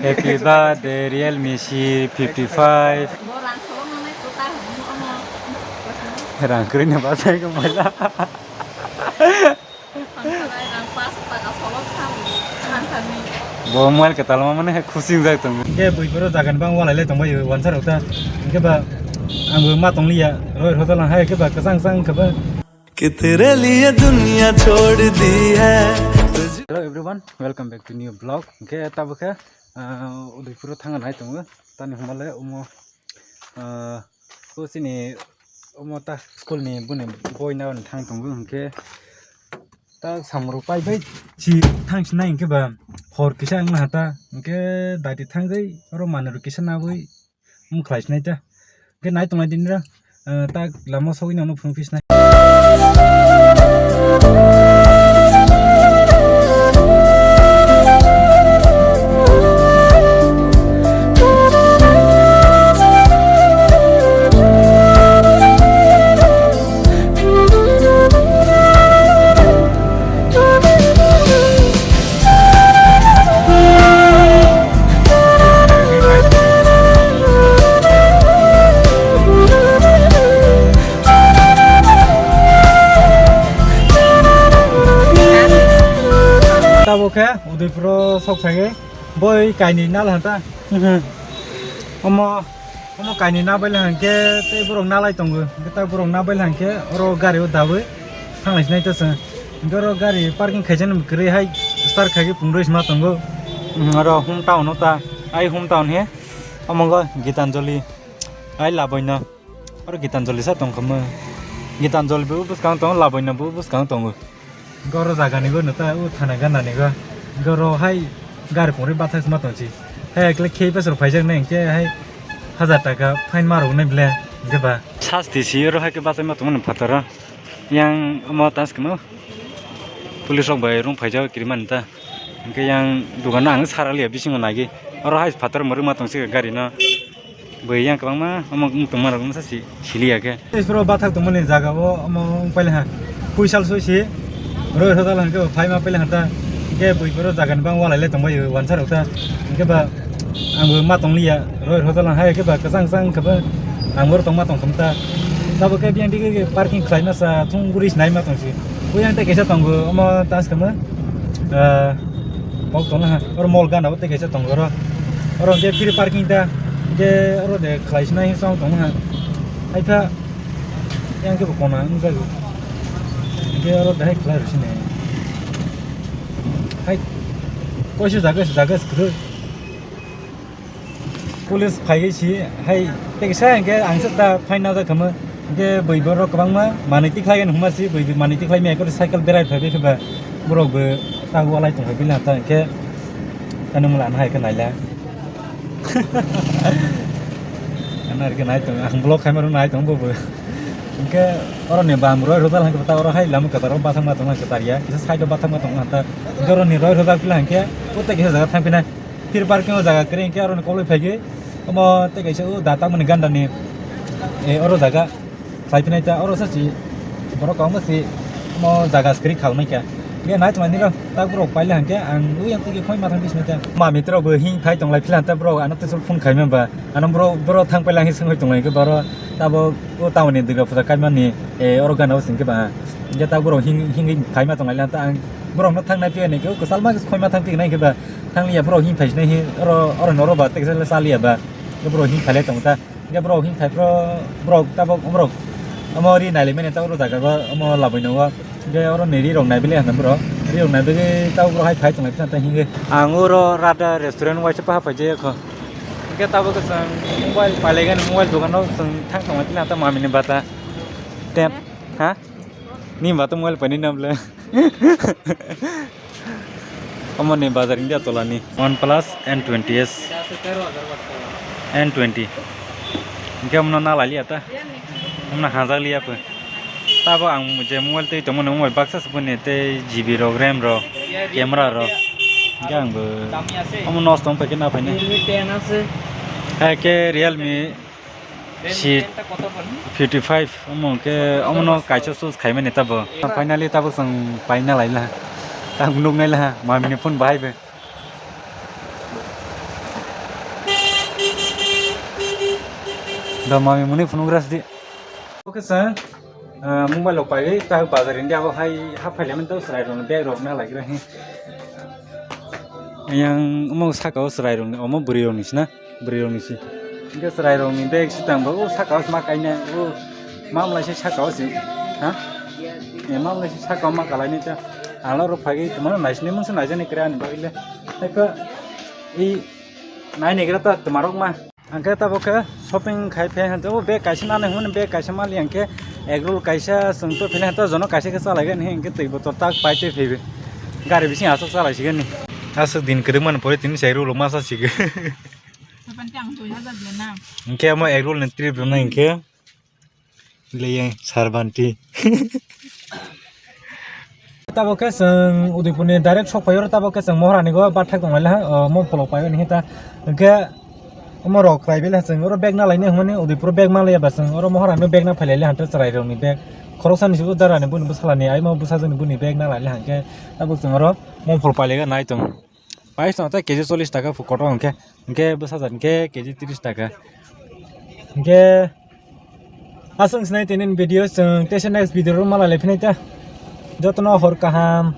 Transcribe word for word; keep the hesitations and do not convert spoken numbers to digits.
Happy birthday, Realme C fifty five. Rang kwrwi no bachai ko moila. Bo mobile kwtal ma mane hai khusing jak tongo. Hwnkhe bui phoro jaga ni bang walai lai tongbai wansa rok ta. Hwnkhe ba ang bo ma tong liya roi rojal hai hwnkhe ba kwchang kwchang hwnkhe ba. कि तेरे लिए दुनिया छोड़ दी है। Hello everyone, welcome back to new vlog. Hwnkhe tabuk khe, ah, Udaipur o thang nai tongo. Tani hwnba le omo, ah, o chini omo ta school ni boni boi na thang tongo. Hwnkhe ta samung rok pai bai si thang sinai hwnkhe ba hor kisa wng ha ta. Hwnkhe dati thang jai oro manwi rok kisa nabwi. Wng khlai sinai ta. Hwnkhe nai tonglai di nira, eh, tak lama sogwi nang phunuk phi sinai. Tabuk khe Udaipuro sok phaiwi boi kainwi nal hanta. Omo Omo kainwi nabaila hwnkhe tei borok nalai tongo. Hwnkhe ta borok nabaila hwnkhe oro gari o dawi thanglai sinai ta chwng. Hwnkhe oro gari parking khaijani kwrwi hai start khaikhe pungdui sima tongo. Oro hometown o ta, ai hometown he. Omo wngkha Gitanjali, ai Laboino. Oro Gitanjali sa tongkha mo. Gitanjali bo bwskang tongo, Laboino bo bwskang tongo. Goro jaga ni goro ta o thana gana ni go. Goro hai gari pungri bathak ma tongsi. Hai ekle khei pesor phaijak nai hwnkhe hai hajar taka fine ma rok nai ble hwnkhe ba. Sasti si oro hai khe bathak ma tongmani phataro. Yang omo task no police rok bai rung phaijak kirimani ta. Hwnkhe yang dugan no ang sara liya bisingo nagi. Oro hai phatar mwrwk ma tongsi gari no. Bui yang kwbangma omo wng tongma rok wngsa si sili ya khe. Tei boro bathak tongmani jaga o omo wng paila ha. Puisal soi si roi rojal hwnkhe bo phaima paila ha ta. Hwnkhe bui boro jaga ni bang walai lai tongbai wansa rok ta. Hwnkhe ba ang bo ma tong liya roi rojal hai khe ba kwchang kwchang khe ba ang boro tongma tong kham ta. Tabuk khe biyang dige parking khlai masa thung guri sinai ma tong si. Bui yang tei kaisa tongo omo task khe mo. Ah, kok tongna ha. Oro mall gana o tei kaisa tongo oro. Oro hwnkhe free parking ta. Hwnkhe oro de khlai sinai song tongna ha. Hai pha yang khe bo kona wng jago. Hwnkhe oro de hai khlai rw sini. Hai koisu jaga se jaga se kwrwi. Police phaiwi si hai tei kisa hwnkhe ang se ta fine najak khamu hwnkhe bui borok kwbangma manwi tikhlai gani hwnma si bui manwi tikhlai maya khe cycle berai phaibai khe ba borok bo ta walai tongphai bini hata hwnkhe ani mula ano hai khe naila ano hai khe nai tong ang vlog khaimano nai tong bobo hwnkhe oroni bam roi rojal hwnkhe ta oro hai lama kwcharo bathangma tongma kwchar ya kisa side o bathangma tongma hanta hwnkhe oroni roi rojal phila hwnkhe o tei kisa jaga thangphinai. Phir parking o jaga kwrwi hwnkhe aroni koloi phaikhe omo tei kaisa o da tamoni ganda ni, eh, oro jaga khlai phinai ta oro sa si borok kwbangma si omo jaga se kwrwi khalmai kha. Hwnkhe nai tongmani rok ta borok paila hwnkhe ang oyang twi khoi ma thang bising kha. Mami rok bo hing phai tonglai phila ta borok ano tei phone khaima ba ano borok borok thang paila hing songwi tonglai hwnkhe borok tabok o tamoni Durga puja kaimani, eh, oro gana o singkhe ba hwnkhe ta borok hing hingwi khaima tonglai ta ang borok no thang nai phiya hwnkhe kwchal ma khoi ma thang phiya hwnkhe ba. Thang liya borok hing phai sinai hin oro oro noro ba tei kisa cha liya ba borok hing phai lai tongo ta hingke borok hing phai phro borok tabok borok omo ri nai lai mani ta oro jaga o omo laboi no o hingke oro ni ri rok nai bile ang borok ri rok nai bile tabok borok hai phai tong lai ta hingke ang oro Radha restaurant waisa paha phai jaya kho hingke tabok chwng mobile palai gani mobile dogan o chwng thang tong lai ta mami ni bata tep ha ni bata mobile painai na bwle. Omo ni bazar India tola ni OnePlus N twenty S, N twenty. Hingke omo no na lai liya ta, omo no hajak liya pho. Tabo ang je mobile twi tongmani mobile baksa se boni tei G B rok, RAM rok, camera rok. Hingke ang bo omo nosto wng paikhe na phainai. Hai khe Realme C fifty five omo hwnkhe omono kaisa choose khaimani tabo. Finally tabuk chwng paina laila. Tabuk nuknai laha mamini phone bahai bai. Da mami muni phunukgra sidi. Oke sir, ah, mobile rok paiwi ta bazar India bo hai hap phailaimani to chwrai rokni bag rok na laikra hi. Yang omo saka o chwrai rokni, omo bwrwi rokni sina, bwrwi rokni si. Hingke chwrai rokni bag sitang bo o saka o ma kaina o mamlai se saka o si. Ha? E mamlai se saka o ma kalaini ta. Alo rok phaiwi tongmani naisini mungsa naijani kre ani bagwi le. Eko i nai negra ta toma rok ma. Hingke tabok khe shopping khai phe hwnte o bag kaisa nani hwnmani bag kaisa mali hingke egg roll kaisa chwng to phile hwnte jono kaisa khe chalai gani hingke twi botol tak pai twi phaibi gari bising aswk chalai sigani. Aswk din kwrwngmani pore tini se egg roll masa sige. Hingke omo egg roll ni trip rwna hingke. Leyeng Sarbanti. Tabok khe chwng Udaipurni direct sok phai oro, tabok khe chwng Moharani go bathak tong laha, o, mo pholok pai oni ta. Hwnkhe omo rok khlai bele chwng oro bag na laini hwnmani Udaipur bag ma laiya ba chwng oro Moharani bag na phai laile hante chwrai rokni bag. Khoroksa ni sugo dara ni buni bwsala ni aimo bwsajwk ni buni bag na laile hwnkhe tabok chwng oro mo phol pai lega nai tong. Pais no tei K G chollish taka phu kotor hwnkhe, hwnkhe bwsajak hwnkhe K G tris taka. Hwnkhe aswk sinai tini video chwng teisa next video ro mala lephinai ta. Jotono hor kaham,